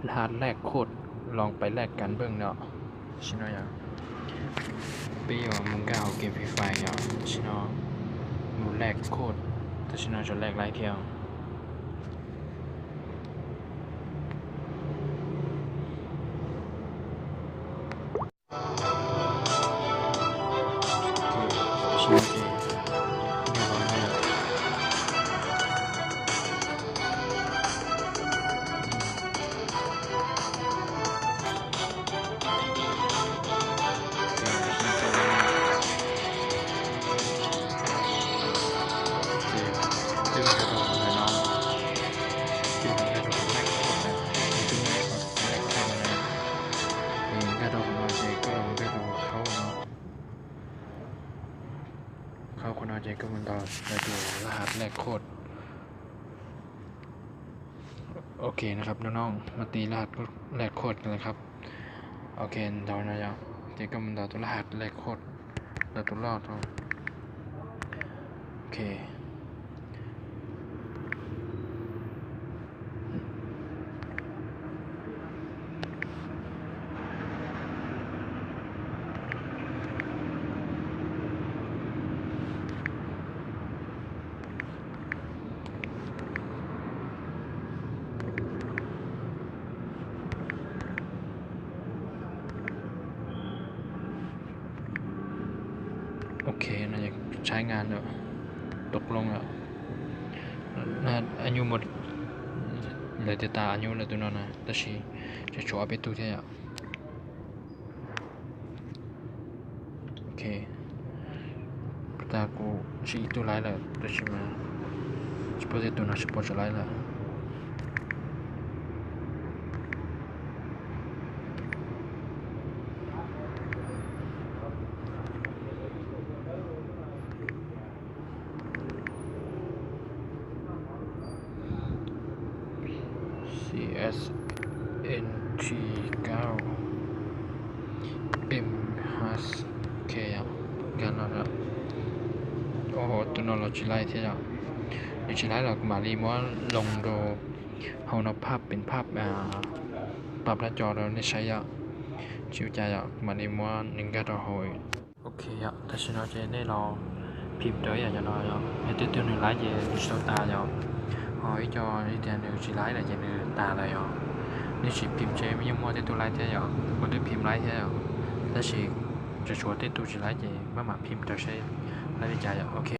ລະຫັດແລກໂຄດ ລອງໄປແລກກັນເບິ່ງເນາະ. ຊິເນາະຫຍັງ ປີວ່າມຶງກະເອົາເກມຟຣີຟາຍເນາະ. ຊິເນາະ ໝູແລກໂຄດ ແຕ່ຊິເນາະຈະແລກຫຼາຍທ່ຽວ. ເຂົ້າຄົນເອົາໃຈກັບມັນຕໍ່ ລະຫັດແລກໂຄດ. ໂອເຄນະຄັບນ້ອງໆ ມາຕີລະຫັດແລກໂຄດກັນເລີຍຄັບ. ໂອເຄ ດາວນະຍະ ເຈກັບມັນດາວໂຕລະຫັດແລກໂຄດ ດາວໂຕລອດ. ໂອເຄ. ໂອເຄ ໜ້າຈະໃຊ້ງານແລ້ວ ຕົກລົງແລ້ວ. ອາຍຸໝົດ ເຫຼືອແຕ່ຕາອາຍຸແລ້ວໂຕນັ້ນນະ ແຕ່ຊິ ຈະໂຊອາເປຕູແທ້. ໂອເຄ ຕາກູຊິອີກໂຕຫຼາຍແລ້ວ ໂຕຊິມາ ສະໂປເຕໂຕນະ ສະໂປຈະຫຼາຍແລ້ວ. ຊີເອັສເອັນທີເກົ້າ ເອັມຫ້າເຄ ອະ ກັນແລ້ວ. ໂອ້ໂຫ ໂຕໂນໂລຈີຫຼາຍແທ້ອະ ໂຕຈີຫຼາຍແລ້ວ ມາລີມວນລົງໂດ ເຮົານັບພາບເປັນພາບ ອາ ປັບໜ້າຈໍໂດຍໃນໄຊອະ ຊິວຈາຍອະ ມາລີມວນໜຶ່ງກະໂດໂຮຍ. ໂອເຄອະ ແຕ່ຊິເນາະ ເຈແນ່ລອ ພິມເຕີຍະ ຈະນອຍເນາະ ເຮັດຕື່ນໆ ໜຶ່ງຫຼາຍເຈ ໂຊຕາຍອ ຮອອີຈອ ອີແຕນໜຶ່ງຊິຫຼາຍລະເຈ ໜຶ່ງຕາລະຍອ ນີ້ຊິພິມເຈ ມີຍັງມົວຕິດໂຕຫຼາຍແທ້ຍອ ບໍ່ໄດ້ພິມຫຼາຍແທ້ຍອ ແຕ່ຊິຈະຊົວຕິດໂຕຊິຫຼາຍເຈ ມາມາພິມເຕີເຊ ລະວິຈາຍອ ໂອເຄ.